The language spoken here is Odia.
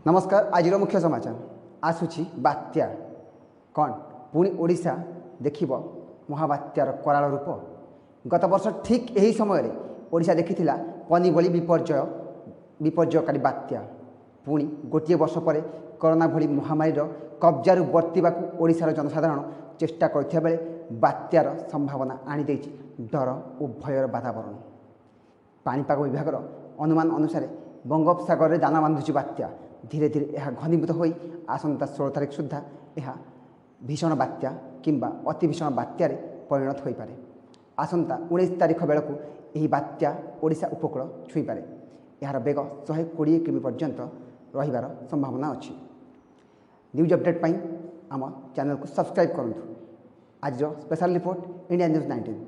ନମସ୍କାର। ଆଜିର ମୁଖ୍ୟ ସମାଚାର, ଆସୁଛି ବାତ୍ୟା। କ'ଣ ପୁଣି ଓଡ଼ିଶା ଦେଖିବ ମହାବାତ୍ୟାର କରାଳ ରୂପ? ଗତ ବର୍ଷ ଠିକ୍ ଏହି ସମୟରେ ଓଡ଼ିଶା ଦେଖିଥିଲା ଫନି ଭଳି ବିପର୍ଯ୍ୟୟକାରୀ ବାତ୍ୟା। ପୁଣି ଗୋଟିଏ ବର୍ଷ ପରେ କରୋନା ଭଳି ମହାମାରୀର କବ୍ଜାରୁ ବର୍ତ୍ତିବାକୁ ଓଡ଼ିଶାର ଜନସାଧାରଣ ଚେଷ୍ଟା କରୁଥିବା ବେଳେ ବାତ୍ୟାର ସମ୍ଭାବନା ଆଣିଦେଇଛି ଡର ଓ ଭୟର ବାତାବରଣ। ପାଣିପାଗ ବିଭାଗର ଅନୁମାନ ଅନୁସାରେ ବଙ୍ଗୋପସାଗରରେ ଦାନା ବାନ୍ଧୁଛି ବାତ୍ୟା। ଧୀରେ ଧୀରେ ଏହା ଘନୀଭୂତ ହୋଇ ଆସନ୍ତା 16 ତାରିଖ ସୁଦ୍ଧା ଏହା ଭୀଷଣ ବାତ୍ୟା କିମ୍ବା ଅତି ଭୀଷଣ ବାତ୍ୟାରେ ପରିଣତ ହୋଇପାରେ। ଆସନ୍ତା 19 ତାରିଖ ବେଳକୁ ଏହି ବାତ୍ୟା ଓଡ଼ିଶା ଉପକୂଳ ଛୁଇଁପାରେ। ଏହାର ବେଗ 120 କିମି ପର୍ଯ୍ୟନ୍ତ ରହିବାର ସମ୍ଭାବନା ଅଛି। ନ୍ୟୁଜ୍ ଅପଡ଼େଟ୍ ପାଇଁ ଆମ ଚ୍ୟାନେଲକୁ ସବସ୍କ୍ରାଇବ୍ କରନ୍ତୁ। ଆଜିର ସ୍ପେଶାଲ ରିପୋର୍ଟ, ଇଣ୍ଡିଆ ନ୍ୟୁଜ୍ 19।